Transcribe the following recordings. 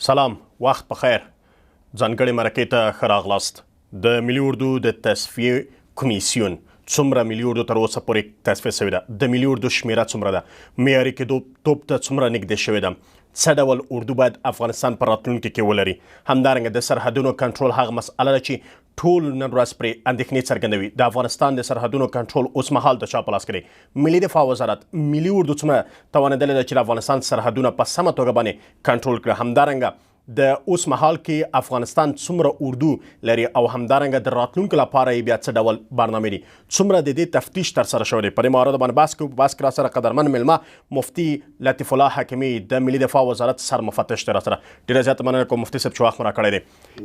سلام، وخت په خیر. ځانګړې مرکې ته ښه راغلاست. د ملي اردو د تصفیې کمیسیون، څومره ملي اردو تر اوسه پورې تصفیه شوې ده؟ د ملي اردو شمیره څومره ده؟ معیاري کېدو توب ته څومره نږدې شوې ده؟ څه ډول اردو باید افغانستان په راتلونکي کې ولري؟ همدارنګه د سرحدونو کنټرول هغه مسئله ده چې ټول نن ورځ پرې اندېښنې څرګندوي. د افغانستان د سرحدونو کنټرول اوس مهال د چا په لاس کې دی؟ ملي دفاع وزارت، ملي اردو څومره توانېدلې ده چې د افغانستان سرحدونه په سمه توګه باندې کنټرول کړي؟ همدارنګه د اوس مهال کې افغانستان څومره اردو لري او همدارنګه د راتلونکي لپاره یې بیا څه ډول برنامې دي؟ څومره د دې تفتیش ترسره شوی دی؟ په دې موارد باندې بحث کوو. بحث کې راسره قدرمن مېلمه مفتي لطیف الله حکیمي، د ملي دفاع وزارت سرمفتش دی راسره. ډېره زیاته مننه کوم مفتي صاحب چې وخت مو راکړی دی.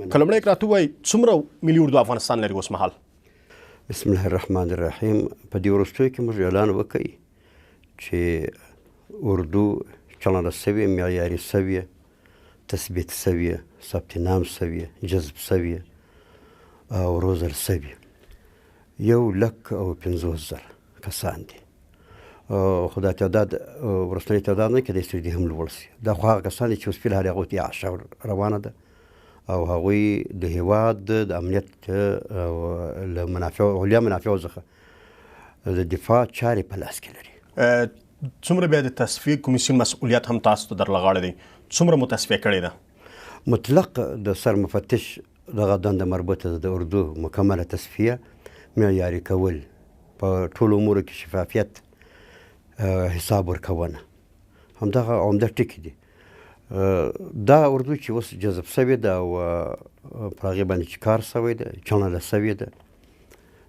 که لومړی راته ووایئ څومره ملي اردو افغانستان لري اوس مهال؟ بسم الله الرحمن الرحیم. په دې وروستیو کې موږ اعلان وکړ چې اردو چلنده سوې، معیاري سوې، تثبیت سوې، ثبت نام سوې، جذب سوې او روزل سوې 1,50,000 کسان دي. خو دا تعداد وروستنی تعداد نه کېدای شي دې هم لوړ شي. دا خو هغه کسان دي چې اوس فی الحال هغوی ته اعاشه روانه ده او هغوی د هیواد د امنیت او له منافعو، علیا منافعو څخه د دفاع چارې په لاس کې لري. څومره بیا د تصفیې کمیسیون مسؤلیت هم تاسو ته در له غاړې دی؟ څومره مو تصفیه کړې ده؟ مطلق د سرمفتش دغه دنده مربوطه ده، د اردو مکمله تصفیه، معیاري کول، په ټولو امورو کې شفافیت، حساب ورکونه، همدغه عمده ټکي دي. دا اردو چې اوس جذب سوې ده او پر هغې باندې چې کار سوی ده، چڼله سوې ده،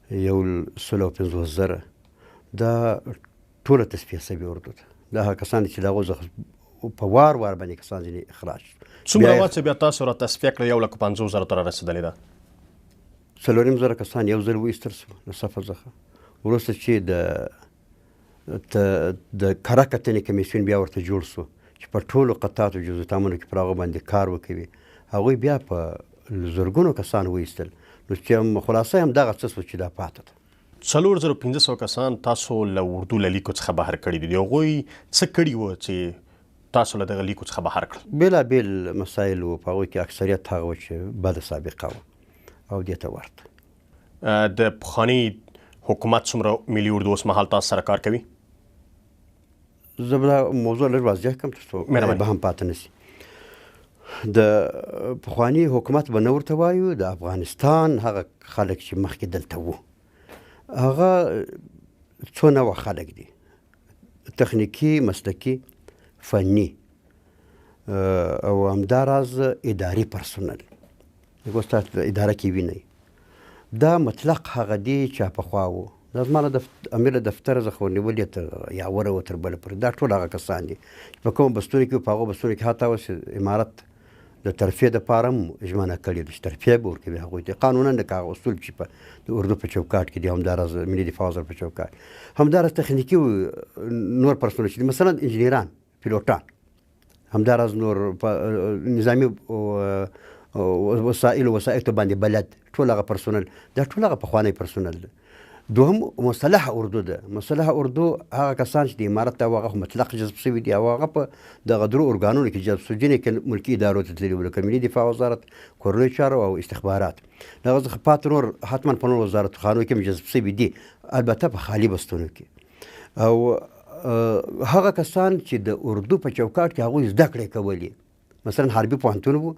150,000، دا ټوله تصفیه سوې اردو ده. دا هغه کسان دي چې د هغو څخه په وار وار باندې کسان ځینې اخراج شول. څومره وخت بیا تاسو را تصفیه کړه؟ 1,50,000 ته را رسېدلې ده. 4,500 کسان یو ځل وایستل شول له صفه څخه. وروسته چې د کره کتنې کمیسیون بیا ورته جوړ شو چې په ټولو قطعاتو جزوتامونو کې پر هغو باندې کار وکوي، هغوی بیا په زرګونو کسان وایستل. نو چې خلاصه هم دغه څه شو چې دا پاته ده. 4,500 کسان تاسو له اردو له لیکو څخه بهر کړي دي. هغوی څه کړي وو چې تاسو له دغه لیکو څخه بهر کړل؟ بېلابېل مسایل وو، په هغوی کې اکثریت هغه و چې بده سابقه وه او دې ته ورته. د پخواني حکومت څومره ملي اردو اوس مهال تاسو سره کار کوي؟ زه به دا موضوع لږ واضح کړم تر څو به هم پاتې نه شي. د پخواني حکومت به نه ورته وایو، د افغانستان هغه خلک چې مخکې دلته وو هغه څو نوع خلک دي، تخنیکي، مسلکي، فني او همداراز اداري پرسونل. اوس تاسو اداره کې وینئ دا مطلق هغه دي چې پخوا وو. دا زما له امیر له دفتره څخه ورنیولې تر یاوره و تر بله پورې، دا ټول هغه کسان دي چې په کومو بستونو کې، په هغو بستونو کې حتی اوس امارت د ترفیع دپاره هم ژمنه کړې ده چې ترفیع به ورکوي هغوی ته قانونا، لکه هغه اصول چې په د اردو په چوکاټ کې دي، همداراز ملي دفاع وزارت په چوکاټ، همداراز تخنیکي نور پرسونل چې دي، مثلا انجنیران، پیلوټان، همداراز نور په نظامي وسایلو وسایطو باندې بلد، ټول هغه پرسونل، دا ټول هغه پخوانی پرسونل ده. دوهم مسلحه اردو ده. مسلحه اردو هغه کسان چې د امارت او هغه مطلق جذب شوي دي او هغه په دغه درو ارګانونو کې جذب شوي، ځینې کې ملکي ادارو ته تللي وو لکه ملي دفاع وزارت، کورنیو چارو او استخبارات. دغه څخه پاتې نور حتما په نورو وزارتخانو کې هم جذب شوي دي، البته په خالي بستونو کې. او هغه کسان چې د اردو په چوکاټ کې هغوی زده کړې کولې، مثلا حربي پوهنتون وو،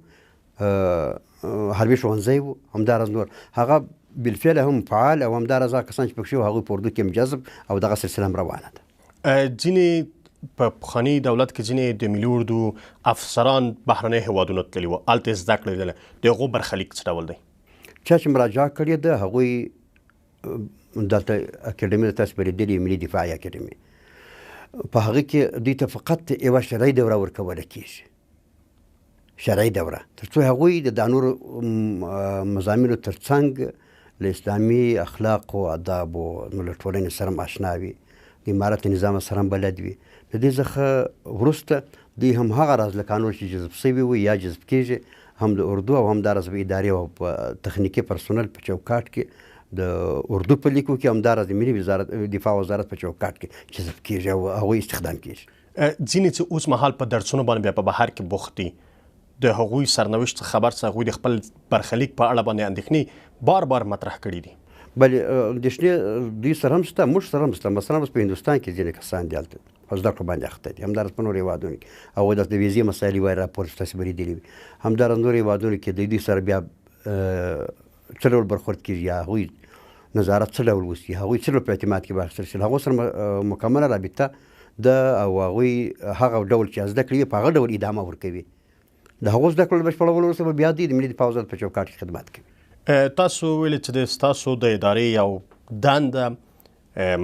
حربي ښوونځی وو، همداراز نور هغه بالفعل هم فعال او همداراز هغه کسان چې پکښې وو هغوی په اردو کې هم جذب او دغه سلسله هم روانه ده. ځینې په پخواني دولت کې ځینې د ملي اردو افسران بهرنیو هېوادونو ته تللي وو، هلته یې زده کړې لیدلې، د هغو برخلیک څه ډول دی؟ چا چې مراجعه کړې ده هغوی دلته اکاډمي ده، تاسو به لیدلې ملي دفاعي اکاډمي، په هغه کې دوی ته فقط یوه شرعي دوره ورکوله کېږي، شرعي دوره، تر څو هغوی د دا نورو مضامینو تر څنګ له اسلامي اخلاقو، آدابو، له ټولنې سره هم آشنا وي، د امارت نظام سره هم بلد وي. د دې څخه وروسته دوی هم هغه راز لکه نور چې جذب شوي وي یا جذب کېږي، هم د اردو او همداراز په اداري او په تخنیکي پرسونل په چوکاټ کې د اردو په لیکو کې، همداراز د ملي وزارت دفاع وزارت په چوکاټ کې جذب کېږي او هغوی استخدام کېږي. ځینې چې اوس مهال په درسونو باندې بیا په بهر کې بوخت دي، د هغوی سرنوشت څخه خبر څه، هغوی د خپل برخلیک په اړه باندې اندېښنې بار بار مطرح کړې دي. بله اندېښنې دوی سره هم شته، موږ سره هم شته. مثلا اوس په هندوستان کې ځینې کسان دي هلته په زده کړو باندې اخته دي، همداراز په نورو هېوادونو کې هغوی داسې د ویزې مسایل وایي راپور چې تاسې به لیدلي وي. همداراز نورو هېوادونو کې د دوی سره بیا څه ډول برخورد کېږي، یا هغوی نظارت څه ډول وشي، هغوی څه ډول په اعتماد کې به اخیستل شي، له هغو سره مکمله رابطه ده او هغوی هغه ډول چې زده کړې وي په هغه ډول ادامه ورکوي. د هغو زده کړو له بشپړولو وروسته به بیا دوی د ملي دفاع وزارت په چوکاټ کې خدمت کوي. تاسو ویل چې د ستاسو د ادارې یو دنده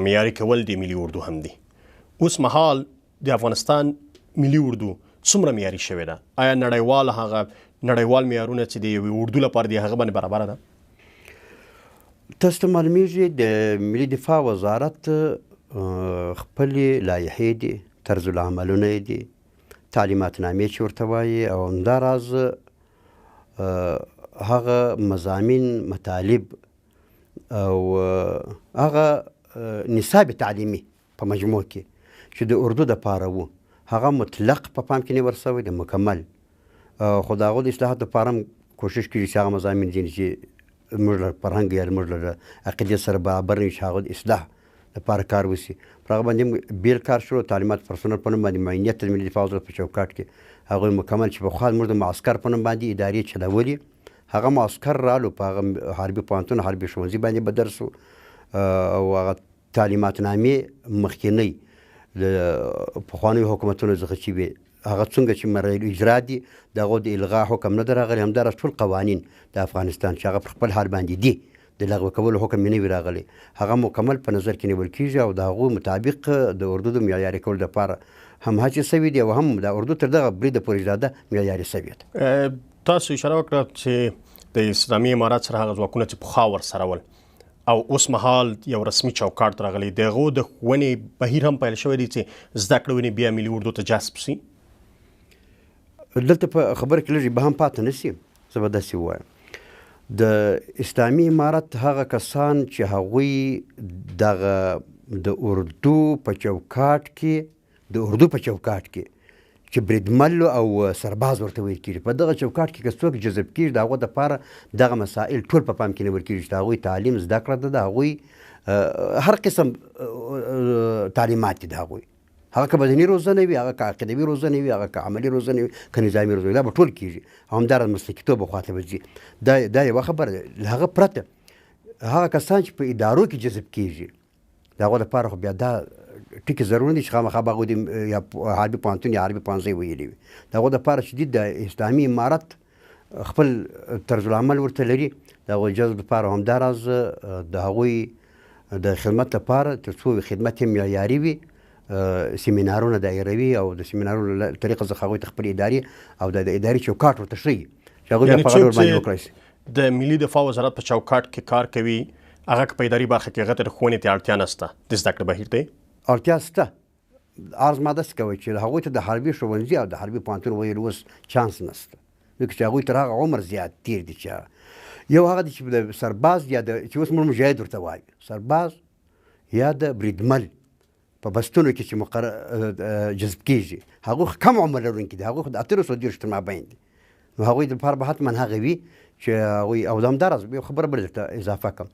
معیاري کول د ملي اردو هم دي. اوس مهال د افغانستان ملي اردو څومره معیاري شوې ده؟ آیا نړیوال هغه نړیوال معیارونه چې د یوې اردو لپاره دي هغه باندې برابره ده؟ تاسو ته معلومیږي د ملي دفاع وزارت خپلې لایحې دي، طرز العملونه یې دي، تعلیمات نامې چې ورته وایي، او همداراز هغه مضامین، مطالب او هغه نصاب تعلیمي په مجموع کې چې د اردو دپاره وو هغه مطلق په پام کې نیول شوی دی، مکمل. خو د هغو د اصلاحات دپاره هم کوشش کېږي چې هغه مضامین ځینې چې زموږ له فرهنګ یا زموږ له عقیدې سره برابر نه وي چې هغه د اصلاح لپاره کار وشي، پر هغه باندې هم بېل کار شروع. تعلیمات پرسونل په نوم باندې معینیت د ملي دفاع وزارت په چوکاټ کې هغوی مکمل چې پخوا زموږ د معسکر په نوم باندې ادارې چلولې، هغه معسکر رالو په هغه حربي پوهنتون، حربي ښوونځي باندې به درس او هغه تعلیمات نامې مخکینۍ د پخوانیو حکومتونو څخه چې وې هغه څنګه چې مراحل اجرا دي د هغو د الغا حکم نه دی راغلی. همداراز ټول قوانین د افغانستان چې هغه پر خپل حال باندې دي د لغوه کولو حکم یې نه وي راغلی، هغه مکمل په نظر کې نیول کېږي او د هغو مطابق د اردو د معیاري کولو دپاره هم هڅې سوې دي او هم د اردو تر دغه بریده پورې دا ده معیاري سوې ده. تاسو اشاره وکړه چې د اسلامي امارت سره هغه ځواکونه چې پخوا ورسره ول او اوس مهال یو رسمي چوکاټ راغلی، د هغو د ښوونې بهیر هم پیل شوی دی چې زده کړې ونې بیا ملي اردو ته جذب سي؟ دلته په خبره کې لږ به هم پاتې نه سي، زه به داسې ووایم. د اسلامي امارت هغه کسان چې هغوی دغه د اردو په چوکاټ کې د اردو په چوکاټ کې چې بریدمل او سرباز ورته ویل کېږي، په دغه چوکاټ کې که څوک جذب کېږي د هغو دپاره دغه مسائل ټول په پام کې نیول کېږي چې د هغوی تعلیم زده کړه ده، د هغوی هر قسم تعلیمات دي، د هغوی هغه که بدني روزنه وي، هغه که عقیدوي روزنه وي، هغه که عملي روزنه وي، که نظامي روزنه وي، دا به ټول کېږي او همداراز مسلکیتوب به خواته به ځي. دا یوه خبره ده. له هغه پرته هغه کسان چې په ادارو کې جذب کېږي د هغو دپاره خو بیا دا ټکي ضروري نه دي چې خامخا به هغوی د یا حربي پوهنتون یا حربي پوهنځی ویلي وي. د هغو دپاره چې دي د اسلامي امارت خپل طرز العمل ورته لري، د هغو جذب دپاره همداراز د هغوی د خدمت لپاره تر څو خدمت یې معیاري وي سیمینارونه دایروي او د سیمینارونو له طریقه څخه هغوی ته خپلې ادارې او د اداري چوکاټ ورته ښيي چې هغوی بیا په هغه ډول باندې وکړای شي. د ملي دفاع وزارت په چوکاټ کې کار کوي هغه که په اداري برخه کې هغه ته د ښوونې ته اړتیا نشته، د زده کړې بهیر دی اړتیا شته. عرض ما داسې کوي چې هغوی ته د حربي ښوونځي او د حربي پوهنتون ویل اوس چانس نشته، ځکه چې هغوی تر هغه عمر زیات تېر دي چې یو هغه دی چې د سرباز یا د چې اوس موږ مجاهد ورته وایو، سرباز یا د بریدمل په بستونو کې چې مقرر جذب کېږي هغوی کم عمر لرونکي دي، هغوی خو د 18 او 30 تر مابین دي، نو هغوی دپاره به حتما هغه وي چې هغوی. او همداراز یو خبره بله درته اضافه کړم،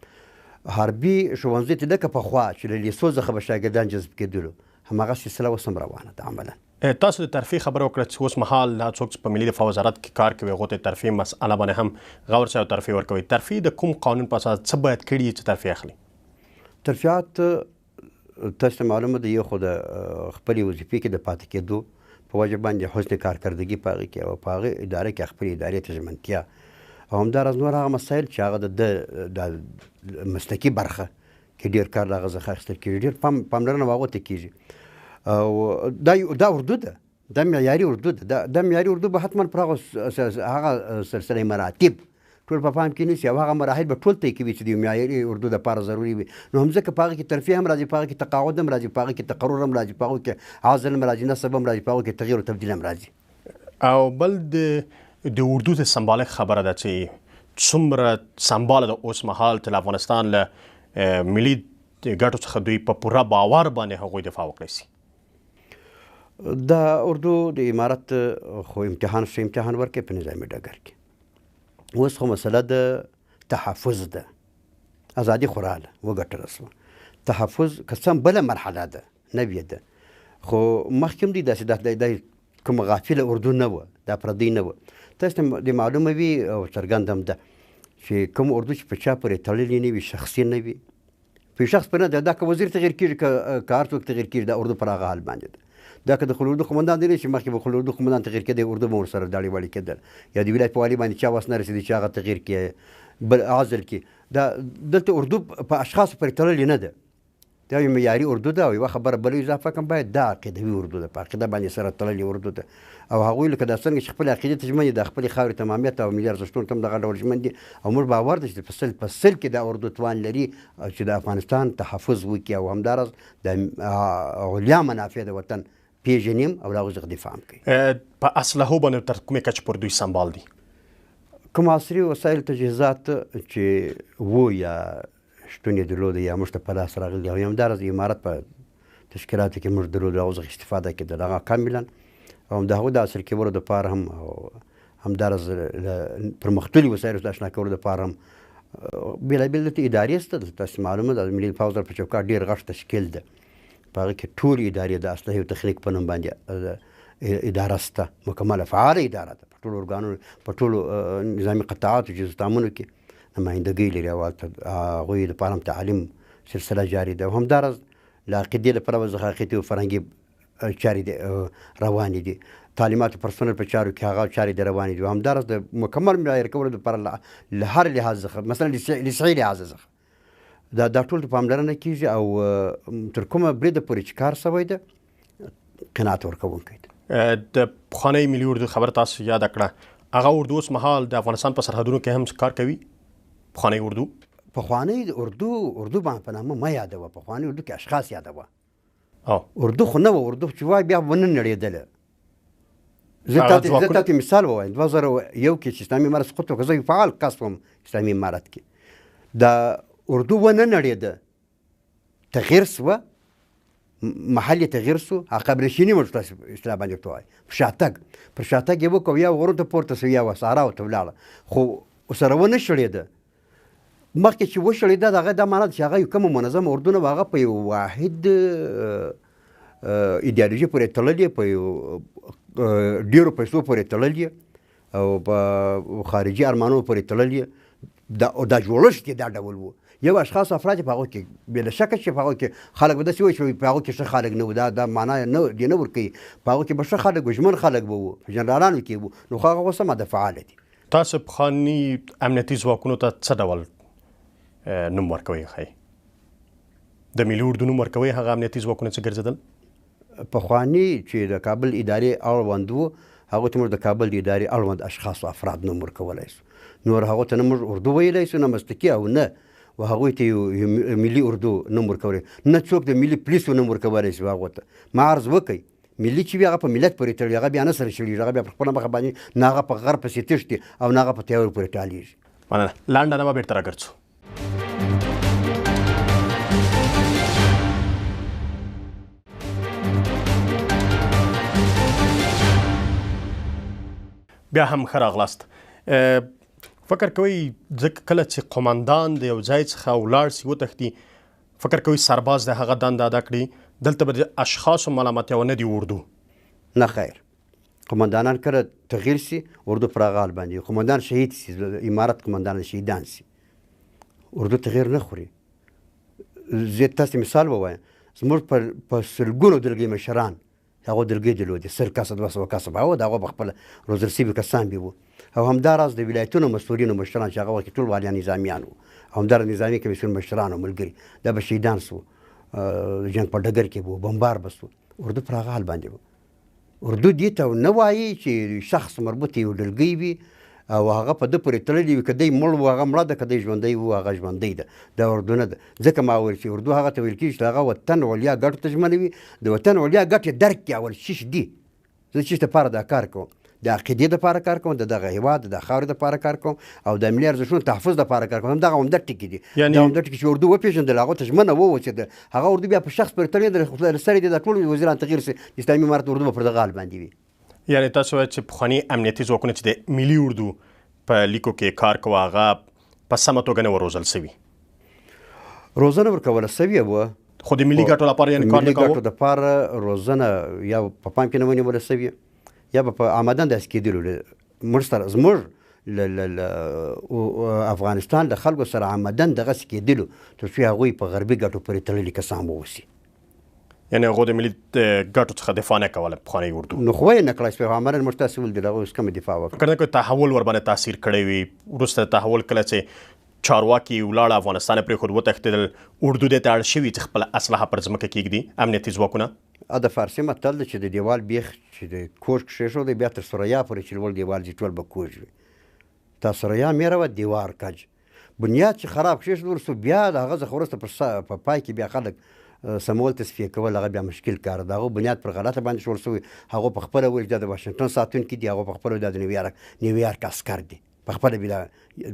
حربي ښوونځي ته لکه پخوا چې له لیسو څخه به شاګردان جذب کېدلو هماغه سلسله اوس هم روانه ده عملا. تاسو د ترفیع خبره وکړه چې اوس مهال دا څوک چې په ملي دفاع وزارت کې کار کوي هغو ته ترفیع مسئله باندې هم غور شوی او ترفیع ورکوي. ترفیع د کوم قانون په اساس څه باید کړي چې ترفیع اخلي؟ ترفیعات تاسو ته معلومه ده، یو خو د خپلې وظیفې کې د پاتې کېدو په وجه باندې حسن کارکردګي په هغې کې او په هغې اداره کې خپلې ادارې ته ژمنتیا او همداراز نور هغه مسایل چې هغه د مسلکي برخه کې ډېر کار له هغه څخه اخیستل کېږي، ډېر پاملرنه هغو ته کېږي. او دا اردو ده، دا معیاري اردو ده، دا معیاري اردو به حتما پر هغه سلسله مراتب ټول په پام کې نیسي او هغه مراحل به ټول طی کوي چې د معیاري اردو دپاره ضروري وي. نو هم ځکه په هغه کې ترفیع هم راځي، په هغه کې تقاعد هم راځي، په هغه کې تقرر هم راځي، په هغه کې عزل هم راځي، نصب هم راځي، په هغه کې تغییر او تبدیل هم راځي. او بل د اردو د سمبالښت خبره ده چې څومره سمباله ده اوس مهال چې له افغانستان له ملي ګټو څخه دوی په پوره باور باندې هغوی دفاع وکړای سي. د اردو د امارت خو امتحان ښه امتحان ورکړي په نظامي ډګر کې. اوس خو مسله د تحفظ ده، ازادي خو راله وګټله سوه، تحفظ که څه هم بله مرحله ده، نوې ده، خو مخکې هم دوی داسې دا کومه غافله اردو نه وه، دا پردۍ نه وه. تاسو ته دې معلومه وي او څرګنده هم ده چې کوم اردو چې په چا پورې تړلې نه وي، شخصي نه وي، په شخص پورې نه ده، دا که وزیر تغیر کېږي که هر څوک تغیر کېږي، دا اردو پر هغه حال باندې ده. دا که د خپل اردو قومندان دی نه چې مخکې به خپل اردو قومندان تغیر کېده، اردو به ورسره داړې واړې کېدل، یا د ولایت په والي باندې چا وس نه رسېدی چې هغه تغیر کړي بل عزل کړي. دا دلته اردو په اشخاصو پورې تړلې نه ده، دا یو معیاري اردو ده. او یوه خبره بله اضافه کړم، باید دا عقیدوي اردو ده، په عقیده باندې سره تړلې اردو ده. او هغوی لکه دا څنګه چې خپلې عقیدې ته ژمن دي، د خپلې خاورې تمامیت او ملي ارزښتونو ته هم دغه ډول ژمن دي. او موږ باور ده چې په سل په سل کې دا اردو توان لري چې د افغانستان تحفظ وکړي او همداراز د علیا منافع د وطن پېژني هم او له هغو څخه دفاع هم کوي. په اسلحو باندې تر کومې کچې پورې دوی سمبال دي؟ کوم عصري وسایل تجهیزات چې وو یا شتون یې درلود یا موږ ته په لاس راغلي او همداراز امارت په تشکیلاتو کې موږ درلود، هغو څخه استفاده کېدل، هغه کاملا او د هغو د عصري کولو دپاره هم او همداراز له پرمختللي وسایلو سره آشنا کولو دپاره هم بېلابېل دلته ادارې شته. دلته تاسې معلومه ده د ملي دفاع وزارت په چوکاټ ډېر غټ تشکیل ده، په هغه کې ټولې ادارې د اسلحې او تخنیک په نوم باندې اداره شته، مکمله فعاله اداره ده، په ټولو ارګانونو په ټولو نظامي قطعاتو جزتامونو کې نمایندګۍ لري او هلته هغوی لپاره هم تعلیم سلسله جاري ده. او همداراز له عقیدې له پلوه څخه عقیدې او فرهنګي چارې روانې دي، تعلیماتو پرسونل په چارو کې هغه چارې دي روانې دي. او همداراز د مکمل معیار کولو لپاره له هر لحاظ څخه، مثلا له صحي لحاظ څخه دا ټول ته پاملرنه کېږي او تر کومه بریده پورې چې کار سوی ده قناعت ورکوونکی ده. د پخوانۍ ملي اردو خبره تاسو یاده کړه، هغه اردو اوس مهال د افغانستان په سرحدونو کې هم کار کوي؟ پخوانۍ اردو؟ پخوانۍ اردو، اردو باندې په نامه مه یادوه، پخوانۍ اردو کې اشخاص یادوه. اردو خو نه وه، اردو چې وای بیا ونه نړېدله. زه تاته مثال ووایم، 2001 کې چې اسلامي امارت سقوط وکړ، زه یو فعال کس وم اسلامي امارت کې، دا اردو ونه نړېده، تغیر سوه، محل یې تغیر سو، عقب نشیني موږ تاسو اصطلاح باندې ورته وایو، پر شاتګ یې وکړ، یا غرو ته پورته سو یا صحراو ته ولاړه، خو سره ونه شړېده. مخکې چې وشړېده د هغه دا معنا ده چې هغه یو کومه منظمه اردو نه وه، هغه په یو واحد ایدیالوژي پورې تړلې، په یو ډېرو پیسو پورې تړلې او په خارجي ارمانونو پورې تړلې. دا جوړښت یې دا ډول و. یو اشخاص افراد په هغو کې بې له شکه چې په هغو کې خلک به داسې وایي چې په هغو کې ښه خلک نه وو، دا معنا نه دې نه ورکوي، په هغو کې به ښه خلک وو، ژمن خلک به وو، په جنرالانو کې وو، نو خو هغه اوس هم د فعاله دي. تاسو پخواني امنیتي ځواکونو ته څه ډول نوم ورکوئ؟ ښایي د ملي اردو نوم ورکوئ هغه امنیتي ځواکونه چې ګرځېدل؟ پخواني چې د کابل ادارې اړوند وو، هغو ته موږ د کابل د ادارې اړوند اشخاص او افراد نوم ورکولی سو، نور هغو ته نه موږ اردو ویلی سو، نه مسلکي او نه و هغوی ته یو ملي اردو نوم ورکولی، نه څوک د ملي پولیسو نوم ورکولی سو. هغو ته ما عرض وکړئ، ملي چې وي هغه په ملت پورې تړي، هغه بیا نه سره شړېږي، هغه بیا پر خپله مخه باندې نه هغه په غر پسې تښتي او نه هغه په تیارو پورې ټالېږي. مننه، لنډه نمه بېرته راګرځو. بیا هم ښه راغلاست. فکر کوئ ځکه کله چې قومندان د یو ځای څخه ولاړ سي وتښتي، فکر کوئ سرباز د هغه دنده ادا کړي؟ دلته به د اشخاصو ملامتیا ونه دي اردو؟ نه خیر، قومندانان کله تغییر سي اردو پر هغه حال باندې، قومندان شهید سي، امارت قومندانان شهیدان سي، اردو تغییر نه خوري. زه تاسو مثال ووایم، زموږ په سلګونو دلګۍ مشران هغو دلګۍ درلودې، 100 کسه 200 کسه به وو، د هغو به خپله روزل سوي کسان به وو. او همداراز د ولایتونو مسؤلینو مشران چې هغه وخت کې ټول والیان نظامیان وو، او همداراز نظامي کمیسیون مشران او ملګري، دا به شهیدان سو، جنګ په ډګر کې به وو، بمبار به سو. اردو پر هغه حال باندې وو. اردو دې ته نه وایي چې شخص مربوط یو ډلګۍ وي او هغه په ده پورې تړلې وي، که دی مړ و هغه مړه ده، که دی ژوندی و هغه ژوندی ده، دا اردو نه ده. ځکه ما ویل چې اردو هغه ته ویل کېږي چې هغه وطن علیا ګټو ته ژمنه وي، د وطن علیا ګټې درک کړي اول چیش دي، زه چیش لپاره دا کار کوم. د عقیدې دپاره کار کوم، د دغه هېواد د خاورې دپاره کار کوم او د ملي ارزښتونو تحفظ دپاره کار کوم. همدغه عمده ټکي دي. دا عمده ټکي چې اردو وپېژندل، هغو ته ژمنه واوسېده، هغه اردو بیا په شخص پورې تړلې ده، له سره دې دا ټول وزیران تغیر سي، د اسلامي امارت اردو به پر دغه حال باندې وي. یعنې تاسو وایئ چې پخواني امنیتي ځواکونه چې د ملي اردو په لیکو کې کار کوه، هغه په سمه توګه نه وه روزل سوي؟ روزنه ورکوله سوې وه، خو د ملي ګټو لپاره یعنې کار نه ملي کاوه؟ ګټو دپاره روزنه یا په پام کې نه وه نیوله سوې، یا به په عمداً داسې کېدلو. موږ سره زموږ افغانستان له خلکو سره عمداً دغسې کېدلو تر څو هغوی په غربي ګټو پورې تړلي کسان واوسي. یعنې هغو د ملي ګټو څخه دفاع نه کوله پخوانۍ اردو؟ نو خو یې نه کړای شوی، عملاً موږ تاسې ولیدل هغوی اوس کومه دفاع وکړه. فکر نه کوئ تحول ورباندې تاثیر کړی وي؟ وروسته تحول کله چې چارواکي ولاړه افغانستان یې پرېښود وتښتېدل، اردو دې ته اړ شوي چې خپله اسلحه پر ځمکه کېږدي امنیتي ځواکونه؟ د فارسي متل دی چې د دیوال بیخ چې د کوږ کښېښودی بیا تر ثریا پورې چې لوړ دیوال ځي ټول به کوږ وي. تا ثریا میره وه دیوار کج، بنیاد چې خراب کښېښودل سو بیا د هغه څخه وروسته په پای کې بیا خلک سمول تصفیه کول هغه بیا مشکل کار دی. هغه بنیاد پر غلطه باندې شول سوی، هغه په خپله ویل چې دا د واشنګټن ساتونکي دي، هغه په خپله دا د نیویارک عسکر دي، په خپله بیا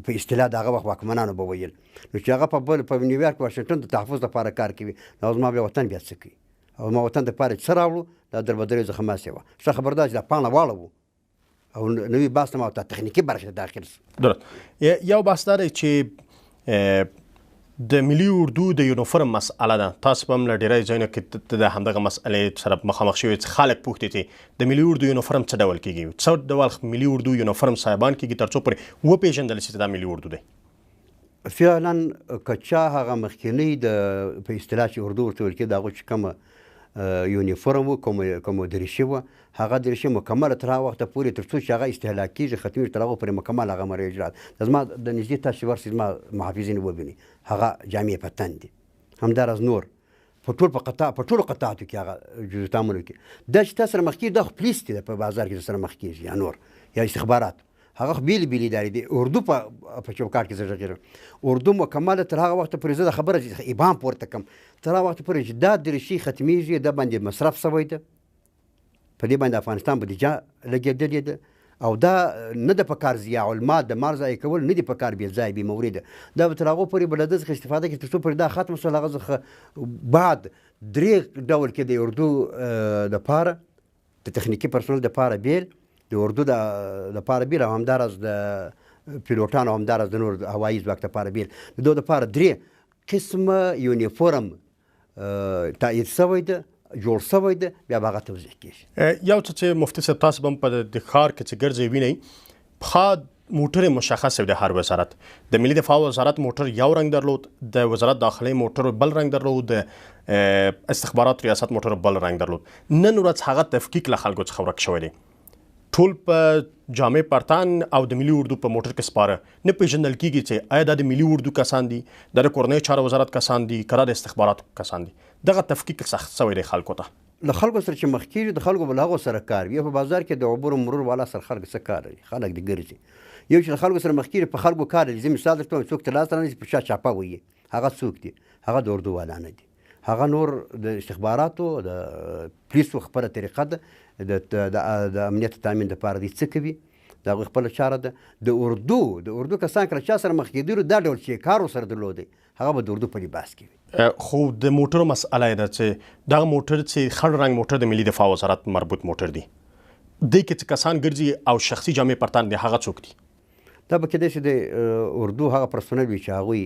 په اصطلاح د هغه وخت واکمنانو به ویل. نو چې هغه په نیویارک واشنګټن د تحفظ لپاره کار کوي، نو زما بیا وطن بیا څه کوي؟ او ما وطن دپاره چې څه راوړو دا دربدرې څخه ما سیوا. ښه خبر دا چې دا پاڼه واړوو او نوي بحث ته ما ته تخنیکي برخې ته داخل سو. درست. یو بحث دا دی چې د ملي اردو د یونیفورم مسئله ده. تاسو به هم له ډېری ځایونو کې د همدغه مسئلې سره مخامخ شوي چې خلک پوښتي چې د ملي اردو یونیفورم څه ډول کېږي، څه ډول ملي اردو یونیفورم صاحبان کېږي تر څو پورې وپېژندل شي چې دا ملي اردو دی؟ فعلا که چا هغه مخکینی د په اصطلاح چې اردو ورته ویل کېده، هغو چې کومه یونیفورم و، کومه دریشي وه، هغه دریشي مکمله تر هغه وخته پورې تر څو چې هغه استهلاک کېږي ختمېږي تر هغو پورې مکمل هغه مری اجرا. د زما د نږدې تاسې ورشئ زما محافظین وبینئ، هغه جامې په تن دي. همداراز نور په ټول په قطاع، په ټولو قطعاتو کې هغه جزوتامونو کې دا چې تاسو سره مخ کېږي دا خو پولیس دي په بازار کې سره مخ کېږي یا نور یا استخبارات، هغه خو بېلې بېلې ادارې دي. اردو په چوکاټ کې زه غږېږم، اردو مکمله تر هغه وخته پورې زه د خبره ابهام پورته کړم تر هغه وخته پورې چې دا دریشي ختمېږي، دا باندې مصرف سوی ده، په دې باندې افغانستان بودیجه لګېدلې ده او دا نه ده په کار ضیاع المال د مال ضایع کول نه دي په کار، بې ځای بې مورده. دا به تر هغو پورې به له ده څخه استفاده کوي تر څو پورې دا ختم شول. هغه څخه بعد درې ډول کې د اردو دپاره د تخنیکي پرسونل دپاره بېل، د اردو دپاره بېل او همداراز د پیلوټانو او همداراز د نور هوایي ځواک دپاره بېل. د دوی دپاره درې قسمه یونیفورم تایید شوی ده، جوړ شوی ده، بیا به هغه توضیح کېږي. یو څه چې مفتي صاحب تاسو به هم په د ښار کې چې ګرځئ وینئ، پخوا موټر مشخص دی د هر وزارت. د ملي دفاع وزارت موټر یو رنګ درلود، د وزارت داخلي موټر بل رنګ درلود، د استخبارات ریاست موټر بل رنګ درلود. نن ورځ هغه تفکیک له خلکو څخه ورک شوی دی. ټول په جامې پرتان او د ملي اردو په موټر کې سپاره، نه پېژندل کېږي چې آیا دا د ملي اردو کسان دي، دا د کورنیو چارو وزارت کسان دي، که دا د استخباراتو کسان دي. دغه تفکیک سخت شوی دی خلکو ته. له خلکو سره چې مخ کېږي د خلکو به له هغو سره کار وي. په بازار کې د عبور مرور والا سره خلک څه کار لري؟ خلک دې ګرځي. یو چې له خلکو سره مخ کېږي په خلکو کار لري. زه مثال درته وایم، څوک ته لاس رانیسي په شا چاپه وهي، هغه څوک دي؟ هغه د اردو والا نه دي، هغه نور د استخباراتو د پولیسو خپله طریقه ده، د امنیت تامین دپاره دی څه کوي، د هغوی خپله چاره ده. د اردو کسان کله چا سره مخ کېدلو دا ډول چې کار ورسره درلودی هغه به د اردو په لباس کې وي. خو د موټرو مسئله یې ده چې دغه موټر چې خړ رنګ موټر د ملي دفاع وزارت مربوط موټر دی، دې کې چې کسان ګرځي او شخصي جامې پر تن دي هغه څوک دي؟ دا به کېدای شي د اردو هغه پرسونل وي چې هغوی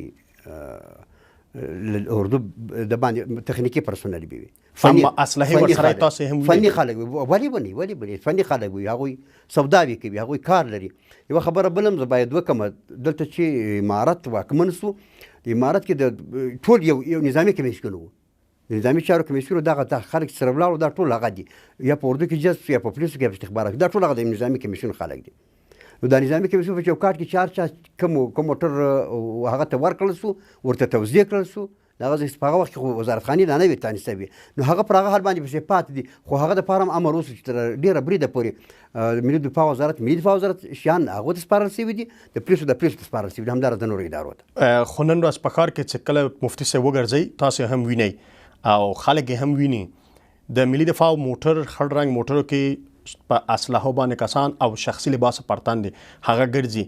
اردو د باندې تخنیکي پرسونل به وي. اما اسلحې ورسره تاسې هم وینئ؟ فني خلک وي. ولې به نه وي؟ ولې به نه وي؟ فني خلک وي، هغوی سوداوې کوي، هغوی کار لري. یوه خبره بل هم زه باید وکړم، دلته چې امارت واکمن سو، امارت کې د ټول یو نظامي کمیسیون و، د نظامي چارو کمیسیون دغه دا خلک چې سره ولاړو دا ټول هغه دي، یا په اردو کې جذب شو یا په پولیسو کې یا په استخباراتو کې، دا ټول هغه د نظامي کمیسیون خلک دي. نو دا نظامي کمیسیون په چوکاټ کې چې هر چا کوم موټر هغه ته ورکړل سو، ورته توزیع کړل سو، هغه ځای په هغه وخت کې خو وزارتخانې لا نه وې تانیث شوې، نو هغه پر هغه حال باندې پسې پاتې دي. خو هغه دپاره هم امر وسو چې تر ډېره بریده پورې ملي دفاع وزارت، ملي دفاع وزارت شیان هغو ته سپارل شوي دي، د پولیسو د پولیسو ته سپارل شوي دي، همداراز د نورو ادارو ته. خو نن ورځ په ښار کې چې کله مفتي صاحب وګرځئ تاسې هم وینئ او خلک یې هم ویني، د ملي دفاع موټر خړ رنګ موټرو کې په اسلحو باندې کسان او شخصي لباس پر تن دي هغه ګرځي،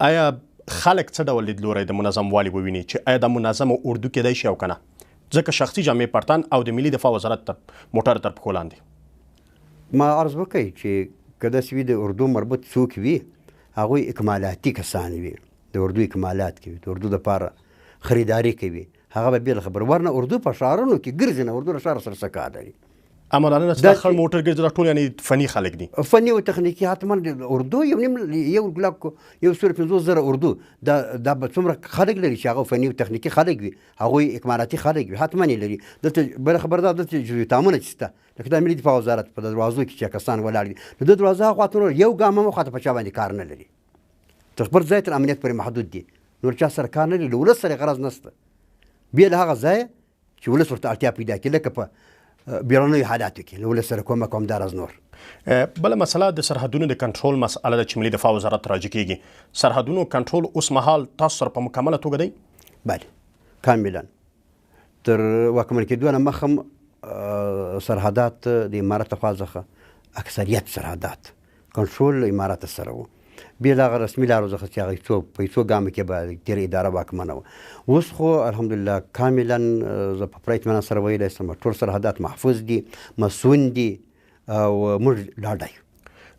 آیا خلک څه ډول لیدلوری د منظم والي وویني چې آیا دا منظمه اردو کېدای شي او که نه؟ ځکه شخصي جامې پر تن او د ملي دفاع وزارت تر موټر تر پښو لاندې. ما عرض وکړ چې که داسې وي د اردو مربوط څوک وي، هغوی اکمالاتي کسان وي، د اردو اکمالات کوي، د اردو دپاره خریداري کوي، هغه به بېله خبره. ورنه اردو په ښارونو کې ګرځي نه، اردو له ښار سره څه کار لري؟ اما دا نه چې دا خړ موټر ګرځي، دا ټول یعنی فني خلک دي. فني او تخنیکي حتما. اردو یو نیم یو لک یو سل 50,000 اردو دا دا به څومره خلک لري چې هغه فني او تخنیکي خلک وي، هغوی اکمالاتي خلک وي، حتما یې لري. دلته بله خبره دا، دلته جزوتامونه چې شته، لکه دا ملي دفاع وزارت په دروازو کې چې کسان ولاړ دي، نو د دروازه هاخوا ته نور یو ګام هم خواته په چا باندې کار نه لري، تر خپل ځای تر امنیت پورې محدود دي، نور چا سره کار نه لري، له ولس سره غرض نشته، بې له هغه ځایه چې ولس ورته اړتیا پیدا کړي، لکه په بیړنیو حالاتو کې له ولس سره کومک او همداراز نور. بله مسله د سرحدونو د کنټرول مسئله ده چې ملي دفاع وزارت راجع کېږي. سرحدونو کنټرول اوس مهال تاسو سره په مکمله توګه دی؟ بله، کاملا. تر واکمن کېدو نه مخ هم سرحدات د امارت لخوا څخه اکثریت سرحدات کنټرول امارت سره وو، بې له هغه رسمي لارو څخه چې هغه څو په څو ګامو کې به تېره اداره واکمنه وه. اوس خو الحمدلله کاملا زه په پوره اطمینان سره ویلی شم ټول سرحدات محفوظ دي، مصون دي او موږ ډاډه یو.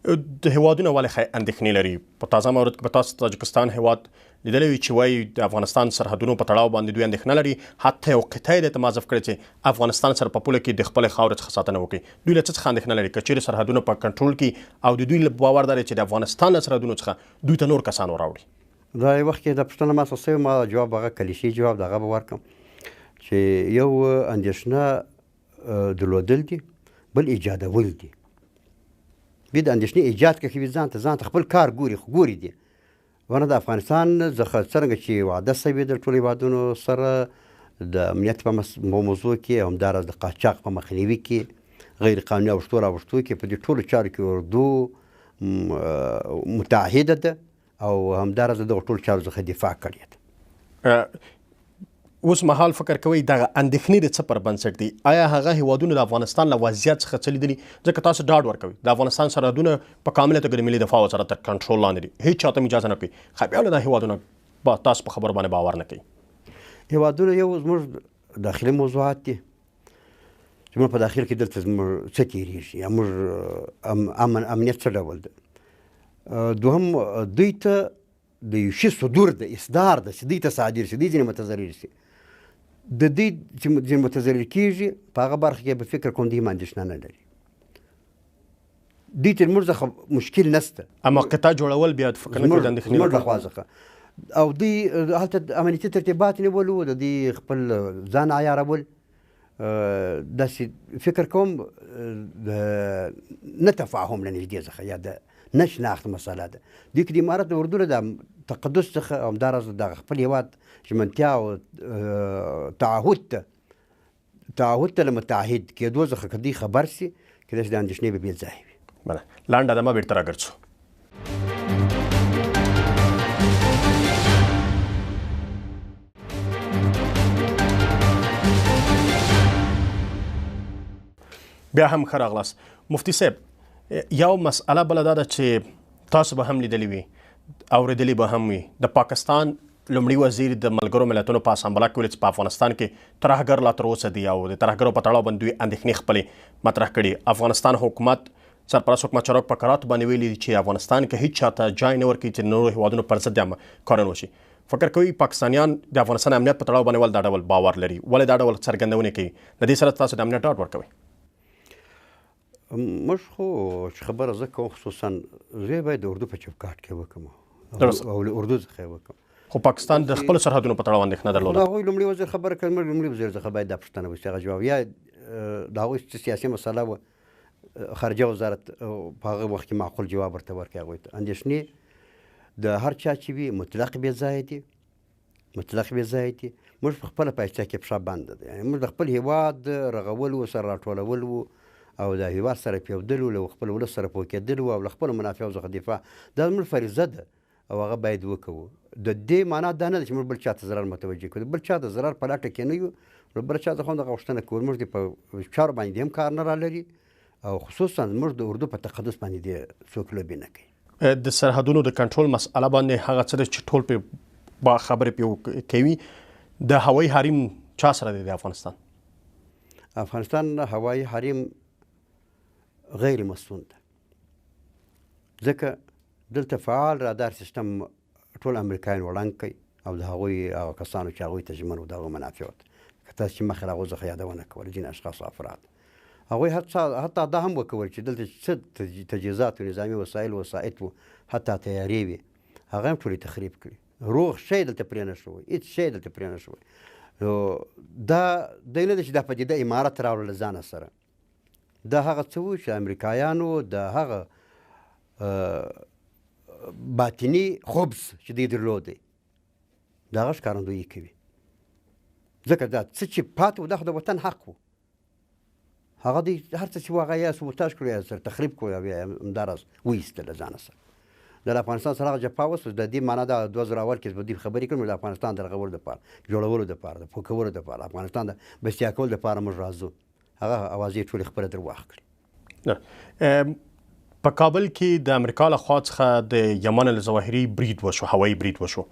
د هیوادونه ولې ښه اندېښنې لري؟ په تازه مورد کې به تاسو تاجکستان هیواد لیدلی وي چې وایي د افغانستان سرحدونو په تړاو باندې دوی اندېښنه لري، حتی یو قطعه یې دې ته موظف کړې چې افغانستان سره په پوله کې د خپلې خاورې څخه ساتنه وکړي. دوی له څه څخه اندېښنه لري؟ که چیرې سرحدونه په کنټرول کړي او د دوی باور دا دی چې د افغانستان له سرحدونو څخه دوی ته نور کسان وراوړي. دا یو وخت کې دا پوښتنه ما څخه شوې، ما جواب هغه کلیشي جواب د هغه به ورکړم چې یو اندېښنه درلودل دي، بل ایجادول دي. بیا د اندېښنې ایجاد کوي، ځان ته ځان ته خپل کار ګوري، خو ګوري دي. ورنه د افغانستان څخه څرنګه چې وعده شوې د ټولو هېوادونو سره د امنیت په موضوع کې، همداراز د قاچاق په مخنیوي کې، غیر قانوني اوښتو راوښتو کې، په دې ټولو چارو کې اردو متعهده ده او همداراز د دغو ټولو چارو څخه دفاع کړې ده. اوس مهال فکر کوئ دغه اندېښنې د څه پر بنسټ دي؟ آیا هغه هیوادونه د افغانستان له وضعیت څخه څه لیدلي؟ ځکه تاسو ډاډ ورکوئ د افغانستان سرحدونه په کامله توګه د ملي دفاع وزارت تر کنټرول لاندې دي، هیڅ چاته هم اجازه نه کوي. خو بیا له دا هیوادونه تاسو په خبرو باندې باور نه کوي. هیوادونه یو زموږ داخلي موضوعات دي چې موږ په داخل کې دلته زموږ څه تېرېږي یا موږ امنیت څه ډول ده. دوهم دوی ته د یو شي صدور ده، اصدار ده چې دوی ته صادر شي، دوی ځینې متضرر شي. د دوی چې ځینې متضرر کېږي په هغه برخه کې به فکر کوم دوی هم اندېښنه نه لري. دوی تر موږ څخه مشکل نشته. اما قطعه جوړول بیا فکر نه کوي د اندېښنې زموږ له خوا څخه. او دوی هلته امنیتي ترتیبات نیولو، د دوی خپل ځان عیارول، داسې فکر کوم د نه تفاهم له نږدې څخه یا د نه شناخت مسله ده. دوی کې د امارت د اردو له د تقدس څخه همداراز دغه خپل هېواد ژمنتیا او تعهد ته له متعهد کېدو څخه که دوی خبر شي، کېدای شي د اندېښنې به بې ځایه وي. بله لنډه دمه بېرته راګرځو. بیا هم ښه راغلاست. مفتي صاحب، یو مسئله بله دا ده چې تاسو به هم لیدلې وي، اورېدلې به هم وي، د پاکستان لومړي وزیر د ملګرو ملتونو په اسامبله کې ویل چې په افغانستان کې ترهګر لا تر اوسه دي او د ترهګرو په تړاو باندې دوی اندېښنې خپلې مطرح کړي. افغانستان حکومت سرپرست حکومت چارواکو په کراتو باندې ویلي دي چې افغانستان کې هیڅ چا ته جای نه ورکوي چې د نورو هیوادونو پر ضد کارونه وشي. فکر کوي پاکستانیان د افغانستان امنیت په تړاو باندې ولې دا ډول باور لري، ولې دا ډول څرګندونې کوي؟ له دې سره تاسو د امنیت ډاډ ورکوئ؟ موږ خو چې خبره زه کوم، خصوصا زه باید د اردو په چوکاټ کې وکړم او له اردو څخه یې وکړم. خو پاکستان د خپلو سرحدونو په تړاو اندېښنه درلوده. د هغوی لومړي وزیر خبره کړې، موږ لومړي وزیر څخه باید دا پوښتنه وشي، هغه جواب یا د هغوی څه سیاسي مسله وه، خارجه وزارت په هغه وخت کې معقول جواب ورته ورکړي. هغوی ته اندېښنې د هر چا چې وي مطلق بې ځایه دي، مطلق بې ځایه دي. موږ په خپله پایڅه کې پښه بنده ده، یعنې موږ د خپل هیواد رغولو سره راټولول وو او د هیواد سره پیودلو، له خپل ولس سره پوه کېدلو او له خپلو منافعو څخه دفاع، دا زموږ فریضه ده او هغه باید وکړو. د دې معنا دا نه ده چې موږ بل چا ته ضرر متوجه کړو، بل چا ته ضرر په لټه کې نه یو، نو بل چا ته هم دغه غوښتنه کوو. موږ دې په چارو باندې هم کار نه رالري او خصوصا زموږ د اردو په تقدس باندې دې څوک لوبې نه کوي. د سرحدونو د کنټرول مسئله باندې هغه څه ده چې ټول پرې با خبرې پرې کوي. د هوایي حریم چا سره دی د افغانستان؟ افغانستان هوایي حریم غیر مصون ده، ځکه دلته فعال رادار سیستم ټول امریکایان وړاند کوي او د هغوی هغه کسانو چې هغوی ته ژمن وو د هغو منافعو ته، که تاسو چې مخکې له هغو څخه یادونه کوله ځینې اشخاص او افراد هغوی حتی دا هم وکول چې دلته څه تجهیزات او نظامي وسایل وسایط وو، حتی طیارې وې، هغه هم ټولې تخریب کړي. روغ شی دلته پرې نه شوی، هېڅ شی دلته پرې نه شوی. نو دا دی نه دی چې دا پدیده امارت راوړل له ځانه سره، دا هغه څه وو چې امریکایانو د هغه باطني خبز چې دوی درلود دی د هغه ښکارندویي کوي. ځکه دا څه چې پاتې و دا خو د وطن حق و، هغه دوی هر څه چې و هغه یا سبوتاژ کړو یا سره تخریب کړو یا همداراز وایستل له ځانه سره. د افغانستان سره هغه جفا وسوه. د دې معنا دا 2001 کې به دوی خبرې کړو، د افغانستان د رغولو دپاره، جوړولو دپاره، د پوه کولو دپاره، افغانستان د بسیا کولو دپاره موږ راځو. هغه اوازې ټولې خپله درواغ کړې. په کابل کې د امریکا له خوا څخه د یمن الظواهري برید وشو، هوایي برید وشو.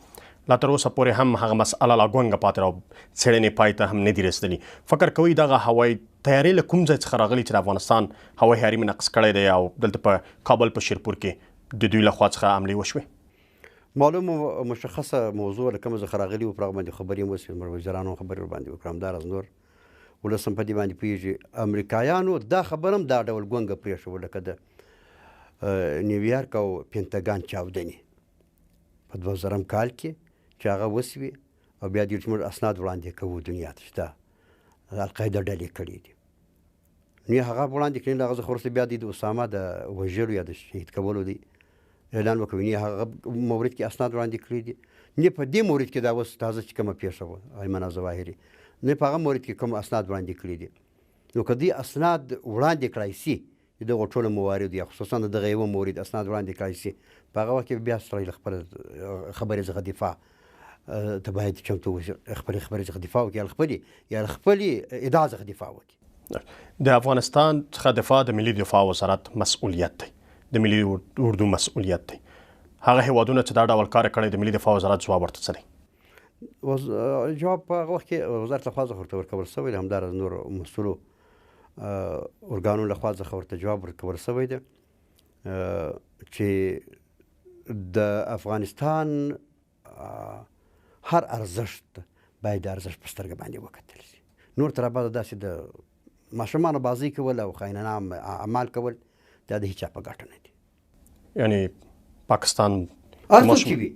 لا تر اوسه پورې هم هغه مسئله لا ګونګه پاتې ده او څېړنې پای ته هم نه دي رسېدلي. فکر کوئ دغه هوایي طیارې له کوم ځای څخه راغلي چې د افغانستان هوایي حریم نقض کړی دی او دلته په کابل په شیرپور کې د دوی له خوا څخه حملې وشوې؟ معلومه مشخصه موضوع له کومه څخه راغلي وو، پر هغه باندې خبرې هم وشوې، موږ وزیرانو هم خبرې ورباندې وکړې، همداراز نور ولس هم په دې باندې پوهېږي. امریکایانو دا خبره هم دا ډول ګونګه پرېښوه، لکه د نیویارک او پنتاګان چاودنې په 2000 کال کې چې هغه وسوې او بیا دوی چې موږ اسناد وړاندې کوو دنیا ته چې دا القاعده ډلې کړې دي، نو یې هغه وړاندې کړې. له هغه څخه وروسته بیا دوی د اسامه د وژلو یا د شهید کولو دی اعلان وکړ، نه هغه مورد کې اسناد وړاندې کړي دي، نه په دې مورد کې دا اوس تازه چې کومه پېښه وه ایمن الظواهري، نه په هغه مورد کې کوم اسناد وړاندې کړي دي. نو که دوی اسناد وړاندې کړای سي د دغو ټولو مواردو یا خصوصا د دغه یوه مورد اسناد وړاندې کړای سي، په هغه وخت کې بیا سړی له خپل خبرې څخه دفاع ته باید چمتو اوسي، خپلې خبرې څخه دفاع وکړي، یا له خپلې ادعا څخه دفاع وکړي. د افغانستان څخه دفاع د ملي دفاع وزارت مسؤلیت دی، د ملي اردو مسؤلیت دی. هغه هیوادونه چې دا ډول کار کړی د ملي دفاع وزارت ځواب ورته څه دی؟ جواب په هغه وخت کې وزارت لخوا څخه ورته ورکول شوی دی، همداراز نورو مسؤلو ارګانونو لخوا څخه ورته جواب ورکول شوی دی چې د افغانستان هر ارزښت باید د ارزښت په سترګه باندې وکتل شي. نور تر ابده داسې د ماشومانو بازۍ کول او خاینانه اعمال کول دا د هیچا په ګټه نه دي. یعنی پاکستان هر څوک چې وي،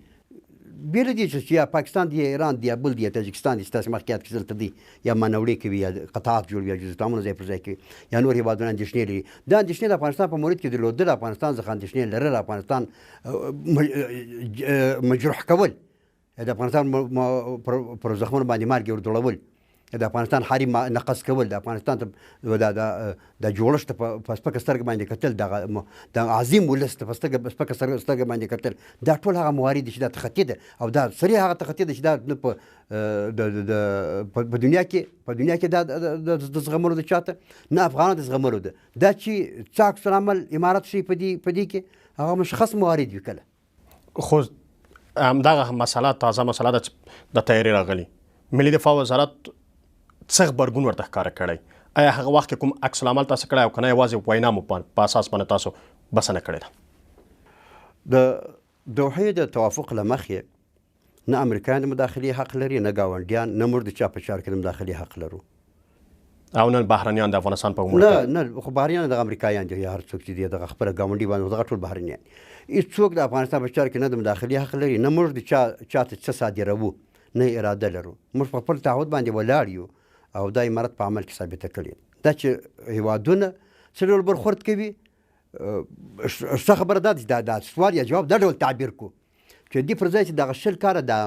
بې له دې چې یا پاکستان دی یا ایران دی یا بل دی یا تاجکستان دی چې تاسې مخکې یاد کړي دلته دی یا منوړې کوي یا قطعات جوړوي یا جزوتامونه ځای پر ځای کوي یا نور هېوادونه اندېښنې لري، دا اندېښنې د افغانستان په مورد کې درلودل، افغانستان څخه اندېښنې لرل، افغانستان مجروح کول، د افغانستان پر زخمونو باندې مالګې ور دوړول، د افغانستان حریم نقض کول، د افغانستان ته د جوړښت ته په سپکه سترګه باندې کتل، د عظیم ولس ته په سپکه سترګه باندې کتل، دا ټول هغه موارد دي چې دا تخطي ده او دا صریح هغه تخطي ده چې دا نه په دنیا کې، په دنیا کې دا د زغملو ده چاته، نه افغانانو د زغملو ده. دا چې څه عکس العمل امارت شي په دې کې هغه مشخص موارد وي کله. خو همدغه مسله تازه مسله ده چې د تیارې راغلي، ملي دفاع وزارت څه غبرګون ورته ښکاره کړی؟ آیا هغه وخت کې کوم عکس العمل تاسو کړی او که نه یوازې وینا مو په اساس باندې تاسو بسنه کړې ده؟ د دوحې د توافق له مخې نه امریکایان د مداخلې حق لري، نه ګاونډیان، نه موږ د چا په چار کې د مداخلې حق لرو، او نه بهرنیان د افغانستان په امور نه، نه، خو بهرنیان دغه امریکایان دي یا هر څوک چې دي دغه خپله ګاونډي باندې دغه ټول بهرنیان دي. هیڅوک د افغانستان په چار کې نه د مداخلې حق لري، نه موږ د چا ته څه صادروو، نه اراده لرو. موږ په خپل تعهد باندې ولاړ یو او دا امارت په عمل کې ثابته کړې. دا چې هیوادونه څه ډول برخورد کوي، ښه خبره دا ده چې دا سوال یا جواب دا ډول تعبیر کړو چې دې پر ځای چې دغه 20 کاله دا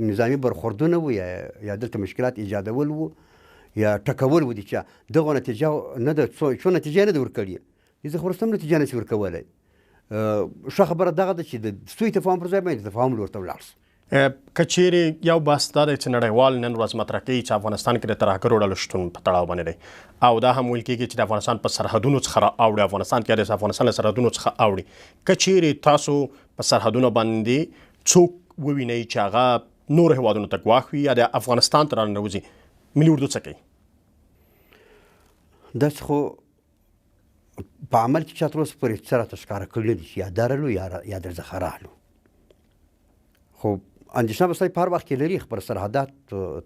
نظامي برخوردونه وو یا دلته مشکلات ایجادول وو یا ټکول وو، دي چې دغه نتیجه نه ده، څو نتیجه نه ده ورکړې، دې څخه وروسته هم نتیجه نه شي ورکولی. ښه خبره دغه ده چې د سوء تفاهم پر ځای باندې تفاهم لور ته ولاړ شو. که چیرې یو بحث دا دی چې نړیوال نن ورځ مطرح کوي چې افغانستان کې د ترهګرو ډلو شتون په تړاو باندې دی او دا هم ویل کېږي چې د افغانستان په سرحدونو څخه را اوړي، افغانستان کې د افغانستان له سرحدونو څخه اوړي. که چیرې تاسو په سرحدونو باندې څوک ووینئ چې هغه نورو هېوادونو ته ګواښ وي یا د افغانستان ته راننوځي، ملي اردو څه کوي؟ داسې خو په عمل کې چا تر اوسه پورې څه راته ښکاره کړي نه دي چې یا درلو یا درڅخه رالو. خو اندېښنه به سړی په هر وخت کې لري. خپل سرحدات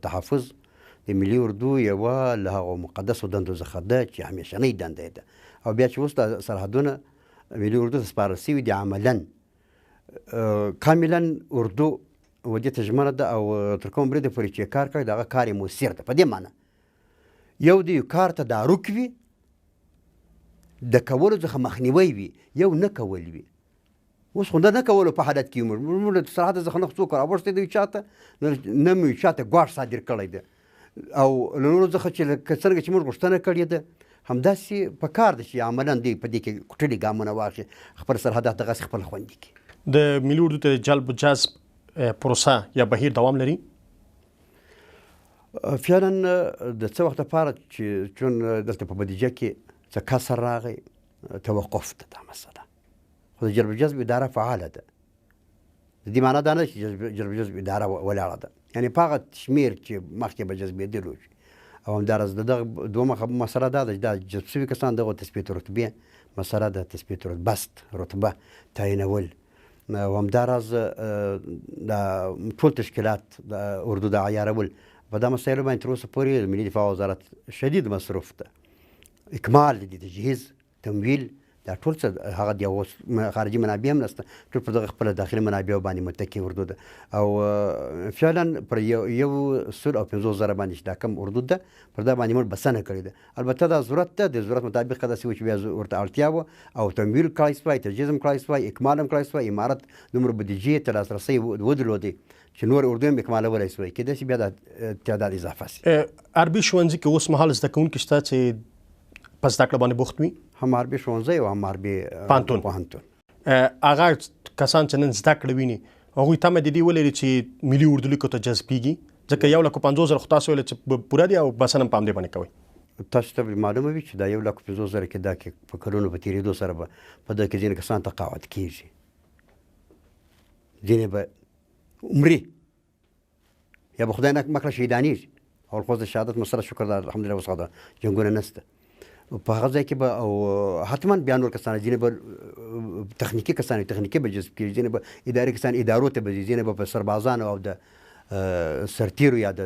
تحفظ د ملي اردو یوه له هغو مقدسو دندو څخه ده چې همیشنۍ دنده یې ده. او بیا چې اوس دا سرحدونه ملي اردو ته سپارل سوي دي، عملاً کاملا اردو و دې ته ژمنه ده او تر کوم بریده پورې چې کار کوي د هغه کار یې موثر ده. په دې معنی یو د یو کار تدارک وي، د کولو څخه مخنیوی وي، یو نه کول وي. اوس خو د نه کولو په حالت کې یو. موږ له سرحده څخه نه څوک راوښتی دی چاته، نه مو چاته ګواښ صادر کړی دی او له نورو څخه چې لکه څرنګه چې موږ غوښتنه کړې ده همداسې په کار ده چې عملاً دوی په دې کې کوټلي ګامونه واخلي، خپل سرحدات دغسې خپل خوندي کړي. د ملي اردو ته جلب و جذب پروسه یا بهیر دوام لري؟ فعلا د څه وخت لپاره چې چون دلته په بودیجه کې څه کسر راغی توقف ده دا مسله، خو د جلب جذب اداره فعاله ده. د دې معنا دا نه چې جلب جذب اداره ولاړه ده، یعنې په هغه شمېر چې مخکې به جذبېدلو شي. او همداراز د دغه دومه مسله دا ده چې دا جذب شوي کسان دغو تثبیت رتبې مسله ده، تثبیت بست رتبه تعینول، او همداراز دا ټول تشکیلات د اردو د عیارول. په دا مسایلو باندې تر اوسه پورې د ملي دفاع وزارت شدید مصروف ده. اکمال د دې تجهیز، تمویل، دا ټول څه هغه دی. اوس خارجي منابع هم نشته، ټول پر دغه خپله داخلي منابعو باندې متکي اردو ده. او فعلا پر 150,000 باندې چې دا کم اردو ده پر دا باندې موږ بسنه کړې ده. البته دا ضرورت ده، د ضرورت مطابق داسې و چې بیا ورته اړتیا وه او تمویل کړای سوای، تجهیز هم کړای سوای، اکمال هم کړای سوای. امارت دومره بودیجې ته لاسرسی ودرلودی چې نور اردو هم اکمالولی سوای، کېدای شي بیا دا تعداد اضافه شي. عربي ښوونځي کې اوس مهال زده کوونکي شته چې په زده کړه باندې بوخت وي؟ هم عربي ښوونځی او هم عربي پوهنتون. هغه کسان چې نن زده کړه ویني هغوی تمه د دې ولري چې ملي اردو لیکو ته جذبېږي؟ ځکه 1,50,000 خو تاسو ویل چې پوره دی او بسنه هم په همدې باندې کوئ. تاسو ته به معلومه وي چې دا 1,50,000 کې دا کې په کلونو په تېرېدو سره به په دغه کې ځینې کسان تقاعد کېږي، ځینې به مري یا به خدای نه مکړه شهیدانېږي. اول خو د شهادت مسله شکر ده الحمدلله اوس هغه جنګونه نشته په هغه ځای کې به، او حتما بیا نور کسان ځینې به تخنیکي کسان تخنیکي به جذب کېږي، ځینې به اداري کسان ادارو ته به ځي، ځینې به په سربازانو او د سرتیرو یا د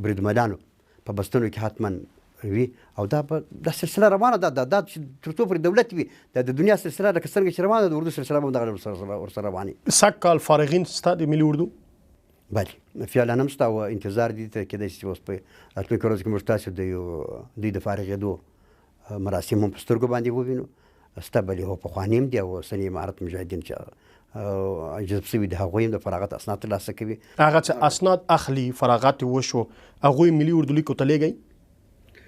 بریدملانو په بستونو کې حتما وي. او دا به دا سلسله روانه ده، دا چې تر څو پورې دولت وي دا د دنیا سلسله لکه څنګه چې روانه ده د اردو سلسله به هم دغه ورسره روانه وي. سږ کال فارغین سته د ملي اردو؟ بله فعلا هم شته او انتظار دي ته کېدای شي چې اوس په راتلونکې ورځ کې موږ تاسو د یو دوی د فارغېدو مراسم هم په سترګو باندې ووینو. شته بلې هو پخواني هم دي او اوسني امارت مجاهدین چې جذب شوي دي هغوی هم د فراغت اسناد ترلاسه کوي. هغه چې اسناد اخلي فراغت یې وشو هغوی ملي اردو لیکو ته لېږئ،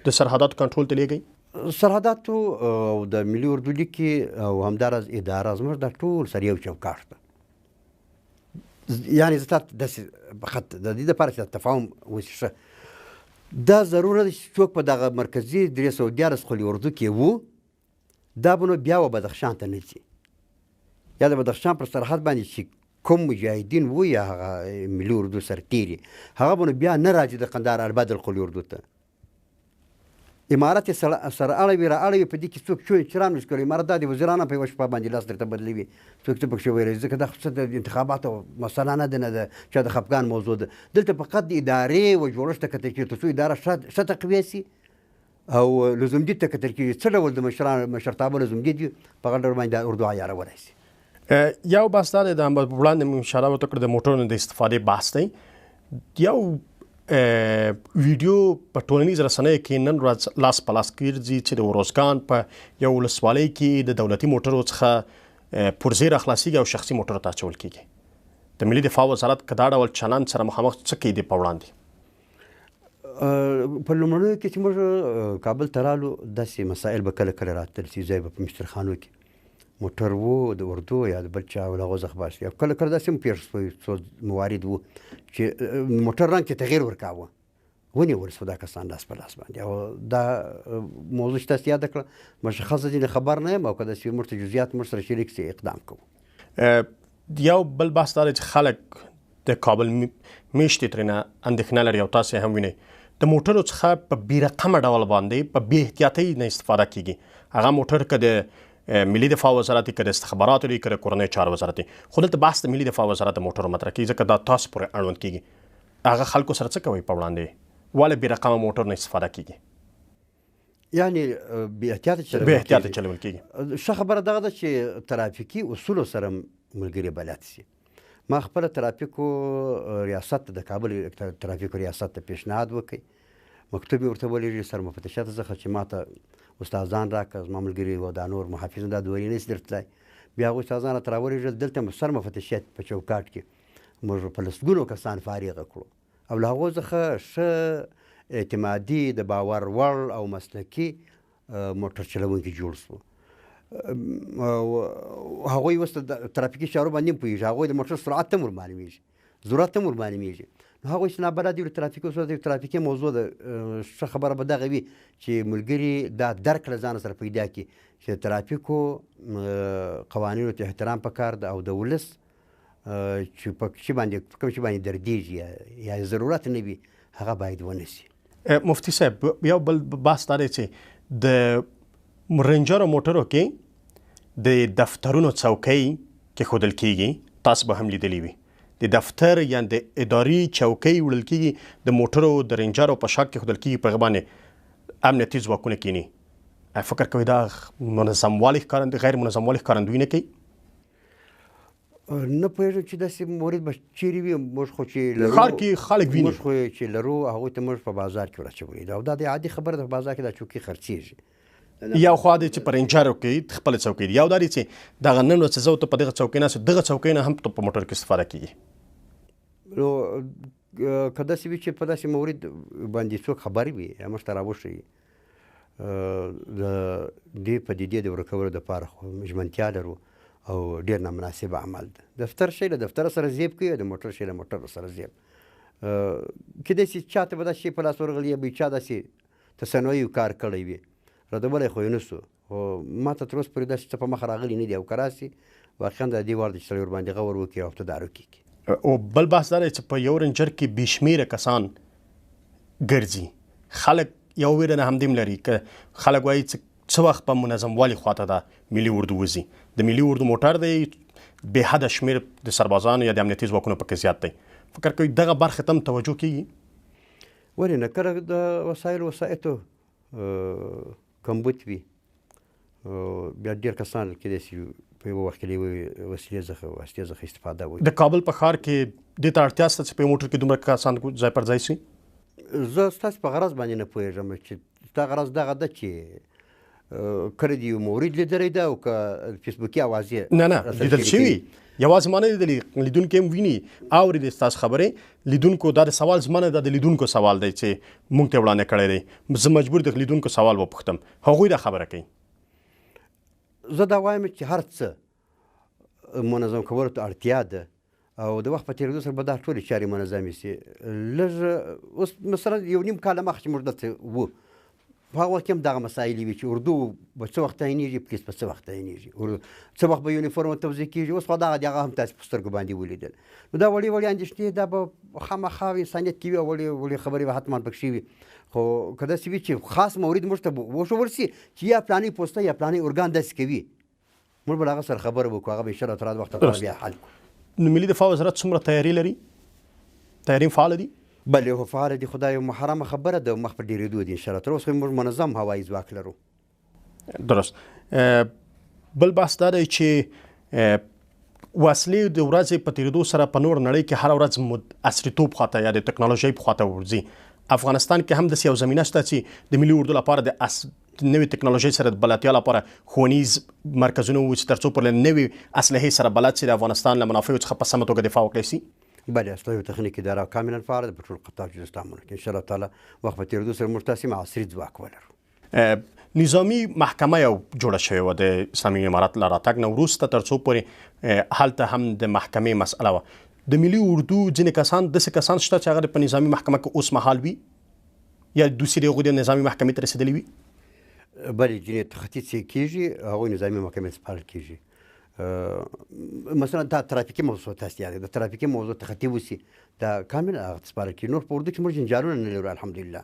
د سرحداتو کنټرول ته لېږئ؟ سرحداتو او د ملي اردو لیکې او همداراز اداره زموږ دا ټول سره یو چوکاټ ده. یعنې زه تاته داسې فقط د دې دپاره چې تفاهم وشي ښه دا ضرور ده چې څوک په دغه مرکزي 313 قول اردو کې وو دا به نو بیا و بدخشان ته نه ځي، یا د بدخشان پر سرحد باندې چې کوم مجاهدین وو یا هغه ملي اردو سرتېري هغه به نو بیا نه راځي د قندهار البدر قول اردو ته. امارت یې سره اړوي را اړوي، په دې کې څوک چون چران نشي کولی. امارت دا د وزیران هم په یوه شپه باندې لاس درته بدلوي، څوک څه پکښې ویلی، ځکه دا خو څه د انتخاباتو مسله نه ده، نه د چا د خفګان موضوع ده. دلته فقط د ادارې و جوړښت ته کتل کېږي تر څو اداره ښه تقویه شي او لزوم دید ته کتل کېږي څه ډول د مشرتابه لزوم دید وي په هغه ډول باندې دا اردو عیارولای شي. یو بحث دا دی، دا وړاندې مې اشاره ورته کړه، د موټرونو د استفادې بحث دی. یو ویډیو په ټولنیز رسنیو کې نن ورځ لاس په لاس ګرځي چې د ارزګان په یو ولسوالۍ کې د دولتي موټرو څخه پرزې راخلاصېږي او شخصي موټرو ته اچول کېږي. د ملي دفاع وزارت که دا ډول چلند سره مخامخ څه کوي دې په وړاندې؟ په لومړنیو کې چې موږ کابل ته رالو داسې مسایل به کله کله راتلل چې ځای به په مشترخانو کې موټر وو د اردو یا د بل چا له هغو څخه باسي. او کله کله داسې هم پېښ شوي څو موارد وو چې موټر رنګ کې تغیر ورکاوه، ونیول شو دا کسان لاس په لاس باندې. او دا موضوع چې تاسو یاده کړه، مشخصه ځینې خبر نه یم، او که داسې موږ ته جزئیات موږ سره شریک شي اقدام کوو. یو بل بحث دا دی چې خلک د کابل میشتې ترېنه اندېښنه لري او تاسې هم وینئ د موټرو څخه په بې رقمه ډول باندې په بې احتیاطۍ نه استفاده کیږي. هغه موټر که د ملي دفاع وزارت که د استخباراتو دی که د کورنیو چارو وزارت دی، خو دلته بحث د ملي دفاع وزارت د موټرو مطرح کیږي ځکه دا تاسو پورې اړوند کیږي. هغه خلکو سره څه کوي په وړاندې ولې بې رقمه موټر نه استفاده کیږي؟ یعنی بې احتیاطه چلول بې احتیاطه چلول کیږي. ښه خبره دغه ده چې ترافیکي اصولو سره ملګري بلد شي. ما خپله ترافیکو ریاست ته، د کابل ترافیکو ریاست ته پیشنهاد وکړ، مکتوب مې ورته ولېږي سرمفتشیت څخه چې ما ته استادان راکړه، زما ملګري او دا نور محافظین دا دورې نه شي درتلای. بیا هغوی استادان راته راولېږل، دلته مو سرمفتشیت په چوکاټ کې موږ په لسګونو کسان فارغه کړو او له هغو څخه ښه اعتمادي، د باور وړ او مسلکي موټر چلوونکي جوړ شو. او هغوی اوس د ترافیکي چارو باندې هم پوهېږي، هغوی د موټر سرعت هم ورمعلومېږي، ضرورت هم ورمعلومېږي. نو هغوی چې نابلد دي ترافیکي اصول د ترافیکي موضوع ده. ښه خبره به دغه وي چې ملګري دا درک له ځانه سره پیدا کړي چې د ترافیکو قوانینو ته احترام پکار ده او د ولس چې په څه باندې په کوم شي باندې دردېږي یا ضرورت نه وي هغه باید ونه شي. مفتي صاحب، یو بل بحث دا دی چې د رنجرو موټرو کې د دفترونو څوکۍ کېښودل کېږي، تاسو به هم لیدلي وي. د دفتر یا د اداري چوکۍ وړل کېږي، د موټرو د رنجرو په شا کېښودل کېږي، په هغه باندې امنیتي ځواکونه کیني. فکر کوئ دا منظموالی ښکارند غیر منظموالی ښکارندویي نه کوي؟ نه پوهېږم چې داسې مورد به چیرې وي. موږ خو چې لرو، ښار کې خلک ویني، موږ خو چې لرو هغوی ته موږ په بازار کې ور اچولي ده او دا د عادي خبره ده، په بازار کې دا چوکۍ خرڅېږي. یو خوا دی چې په رنجرو کې خپلې څوکۍ دي، یو دا دی چې دغه نن ورځ چې زه ته په دغه څوکۍ ناست یم، دغه څوکۍ نه هم په موټر کې استفاده کېږي. نو که داسې وي چې په داسې مورد باندې څوک خبر وي یا موږ ته راوښيي، د دې پدیدې د ورکولو دپاره خو ژمنتیا لرو او ډېر نامناسب عمل ده. دفتر شی له دفتر سره زیب کوي، د موټر شی له موټر سره زیب. کېدای شي چا ته به داسې شی په لاس ورغلی یا به چا داسې تصنعي کار کړی وي، ردولی خو یې نه شو. خو ما ته تر اوسه پورې داسې څه په مخه راغلي نه دي او که راسي واقعا د دې وړ دی چې سړی ورباندې غور وکړي او تدارک یې کړي. او بل بحث دا دی چې په یو رنجر کې بې شمېره کسان ګرځي، خلک یو ویره نه همدې هم لري، که خلک وایي چې څه وخت په منظموالي خواته ده ملي اردو وځي، د ملي اردو موټر دی، بې حده شمېر د سربازانو یا د امنیتي ځواکونو پکې زیات دی. فکر کوئ دغه برخې ته هم توجه کېږي؟ ولې نه، کله د وسایلو وسایطو کمبود وي بیا ډېر کسان کېدای شي په یوه وخت کې له یوې وسیلې څخه استفاده وکړي. د کابل په ښار کې دې ته اړتیا شته چې په یو موټر کې دومره کسان ځای پر ځای شي؟ زه ستاسو په غرض باندې نه پوهېږم چې ستا غرض دغه ده چې کله دې یو مورد لیدلی ده او که فیسبوکي اوازې؟ نه نه، لیدل شوي، یوازې ما نه لیدلي، لیدونکي هم ویني، اوري دې ستاسو خبرې. لیدونکو دا د سوال زما نه، دا د لیدونکو سوال دی چې موږ ته وړاندې کړی دی، زه مجبور د لیدونکو سوال وپوښتم، هغوی دا خبره کوي. زه دا وایم چې هر څه منظم کولو ته اړتیا ده او د وخت په تېرېدو سره به دا ټولې چارې منظمې شي. لږ اوس مثلا یو نیم کال مخکې چې موږ دلته وو، په هغه وخت کې هم دغه مسایلې وي چې اردو به څه وخت تعینېږي، پولیس به څه وخت تعینېږي، څه وخت به یونیفورم توزیع کېږي. اوس خو دغه هغه هم تاسې په سترګو باندې ولیدل. نو دا وړې وړې اندېښنې دا به خامخا انسانیت کې وي او وړې وړې خبرې به حتما پکښې وي. خو که داسې وي چې خاص مورد موږ ته وښول شي چې یا فلاني پوسته یا فلاني ارګان داسې کوي، موږ به له هغه سره خبره وکړو، هغه به انشاءالله تر هغه وخته پورې بیا حل کړو. نو ملي دفاع وزارت څومره تیاري لري؟ تیاري فعاله دي؟ بلې هو فعاله دي، خو دا یو محرمه خبره ده، مخ په ډېرېدو دي انشاءالله. تر اوسه موږ منظم هوایي ځواک لرو. درست. بل بحث دا دی چې وسلې د ورځې په تېرېدو سره په نور نړۍ کې هره ورځ عصري توب خواته یا د ټکنالوژۍ په خواته ورځي. افغانستان کې هم داسې یو زمینه شته چې د ملي اردو لپاره د نوې ټکنالوژۍ سره د بلدتیا لپاره ښوونیز مرکزونه وو چې ترڅو پر له نوې اسلحې سره بلد شي، د افغانستان له منافعو څخه په سمه توګه دفاع وکړای شي. بله، اسلحه تخنیک اداره کاملا فعاله ده په ټول قطاع کې اسلامونه کې انشاءالله تعالی وخت په تېرېدو سره موږ تاسې هم عصري ځواک ولرو. نظامي محکمه یو جوړه شوې وه د اسلامي امارت له راتګ نه وروسته، تر څو پورې هلته هم د محکمې مسئله وه. د ملي اردو ځینې کسان داسې کسان شته چې هغه په نظامي محکمه کې اوس مهال وي یا دوسیې د هغوی د نظامي محکمې ته رسېدلې وي؟ بلې، ځینې تخطي چې کېږي هغوی نظامي محکمې ته سپارل کېږي. مثلا دا ترافیکي موضوع تاسو یاد، د ترافیکي موضوع تخطي وسی دا کامل هغه ته سپارل کېږي. نور په اردو کې موږ جنجالونه نه لرو الحمدلله.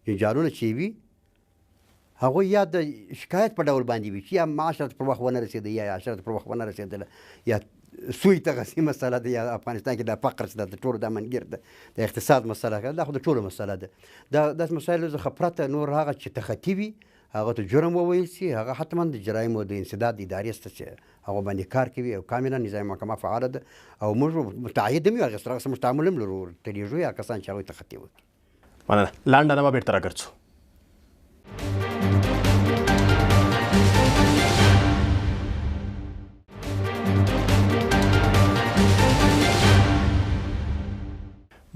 جنجالونه چې وي هغوی یا د شکایت په ډول باندې وي چې یا معاش راته پر وخت ونه رسېده، یا عشره پر وخت ونه رسېدله، یا سوی تغذیه مسله ده، یا افغانستان کې دا فقر چې د ټولو دا منګیر ده، د اقتصاد مسله ده، دا خو د ټولو مسله ده. دا داسې مسایلو څخه پرته نور هغه چې تخطي وي هغه ته جرم وویل شي، هغه حتما د جرایمو د انسداد ادارې شته چې هغه باندې کار کوي او کاملا نظامي محکمه فعاله ده او موږ متعهد هم یو، هغې سره موږ تعامل هم لرو، ورته لېږو یا کسان چې هغوی تخطي وکړي. مننه، لنډه نه به بېرته راګرځو.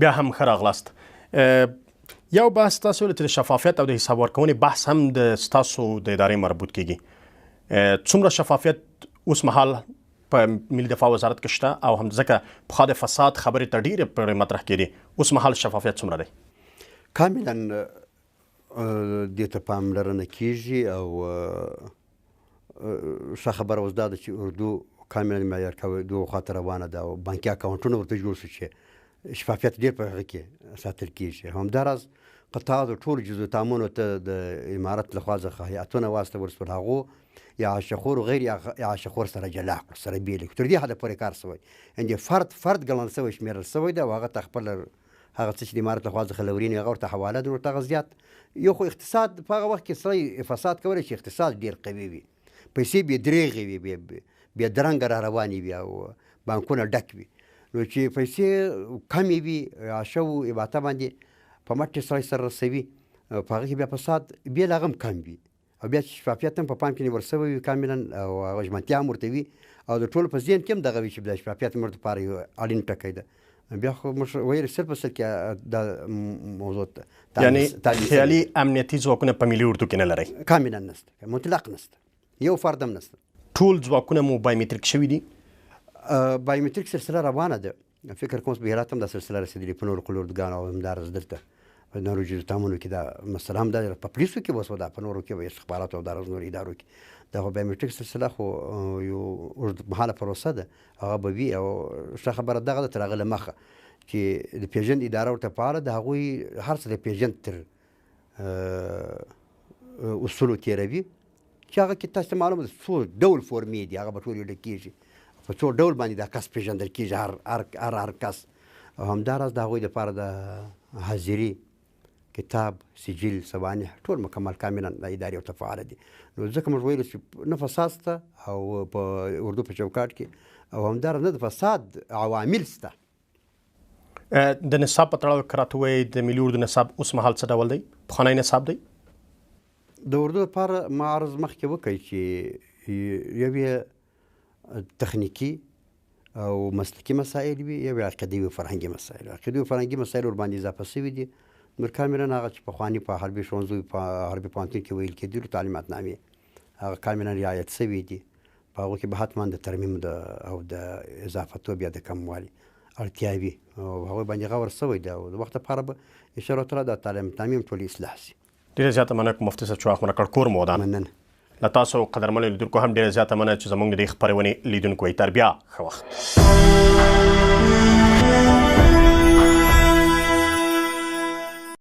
بیا هم ښه راغلاست. یو بحث تاسو ول چې د شفافیت او د حساب ورکونې بحث هم د ستاسو د ادارې مربوط کیږي. څومره شفافیت اوس مهال په ملي دفاع وزارت کې شته او هم ځکه پخوا د فساد خبرې ته ډېرې پرې مطرح کېدې، اوس مهال شفافیت څومره دی؟ کاملا دې ته پاملرنه کیږي او ښه خبره اوس دا ده چې اردو کاملا معیار کوي خواته روانه ده او بانکي اکاونټونه ورته جوړ شو چې شفافیت ډېر په هغه کې ساتل کیږي. همداراز قطعاتو ټولو جزوتامونو ته د امارت لخوا څخه هیئتونه واستول شول، هغو یا عاشقور او غیر عاشقور سره جلا کړو، سره بېل کړو، تر دې حده پورې کار شوی. یعنې فرد فرد ګڼل شوی، شمېرل شوی دی او هغه ته خپل هغه څه چې د امارت لخوا څخه لورین هغه ورته حواله ده، ورته هغه زیات. یو خو اقتصاد په هغه وخت کې سړی فساد کولی چې اقتصاد ډېر قوي وي، پیسې بې درېغې وي، بې درنګه را روانې وي او بانکونه ډک وي. نو چې پیسې کمې وي، عاشه و اباته باندې په مټ سړی سره رسوي، په هغه کې بیا فساد بې له هغه هم کم وي او بیا چې شفافیت هم په پام کې نیول شوی وي کاملا او هغه ژمنتیا هم ورته وي او د ټولو په ذهن کې هم دغه وي چې د شفافیت موږ لپاره یو اړین ټکی ده. بیا خو موږ ویل سل په سل کې دا موضوع یعنی خیالي امنیتي ځواکونه په ملي اردو کې نه لرئ؟ کاملا نشته، مطلق نشته، یو فرد هم نشته. ټول ځواکونه مو بایومتریک شوي دي؟ بایومتریک سلسله روانه ده، فکر کوم په هرات هم دا سلسله رسېدلې، په نورو قول اردوګانو او همداراز دلته په نورو جزوتامونو کې دا مسله هم ده، په پولیسو کې اوس ده، په نورو کې به استخباراتو او داراز نورو ادارو کې دا خو بایومتریک سلسله خو یو اوږدمهاله پروسه ده، هغه به وي. او ښه خبره دغه ده تر هغه له مخه چې د پېژند اداره ورته فعاله ده، هغوی هر څه د پېژند تر اصولو تېروي چې هغه کې تاسو ته معلومه ده څو ډول فورمې دي، هغه به ټولې ډکېږي، په څو ډول باندې دا کس پېژندل کېږي، هر هر هر هر کس. او همداراز د هغوی دپاره د حاضري کتاب، سجل، سوانح ټول مکمل کاملا د ادارې ورته فعاله دي. نو ځکه موږ ویلو چې نه فساد شته او په اردو په چوکاټ کې، او همداراز نه د فساد عوامل شته. د نصاب په تړاو که راته ووایئ، د ملي اردو نصاب اوس مهال څه ډول دی؟ پخوانی نصاب دی؟ د اردو لپاره ما عرض مخکې وکړ چې یو یې تخنیکي او مسلکي مسایل وي، یو یې عقیدوي او فرهنګي مسایل. عقیدوي او فرهنګي مسایل ورباندې اضافه شوي دي. نور کاملا هغه چې پخواني په حربي ښوونځیو په حربي پوهنتون کې ویل کېدل تعلیماتنامې هغه کاملا رعایت شوي دي. په هغو کې به حتما د ترمیم او د اضافه توب یا د کموالي اړتیا وي او هغوی باندې غور شوی دی او د وخت لپاره به انشاءالله تعالی دا تعلیماتنامې هم ټولې اصلاح شي. ډېره زیاته مننه کوم مفتي صاحب چې وخت مو راکړ. کور مو ودان. مننه. له تاسو قدرمنو لیدونکو هم ډېره زیاته مننه چې زموږ د دې خپرونې لیدونکو یئ. تر بیا ښه وخت.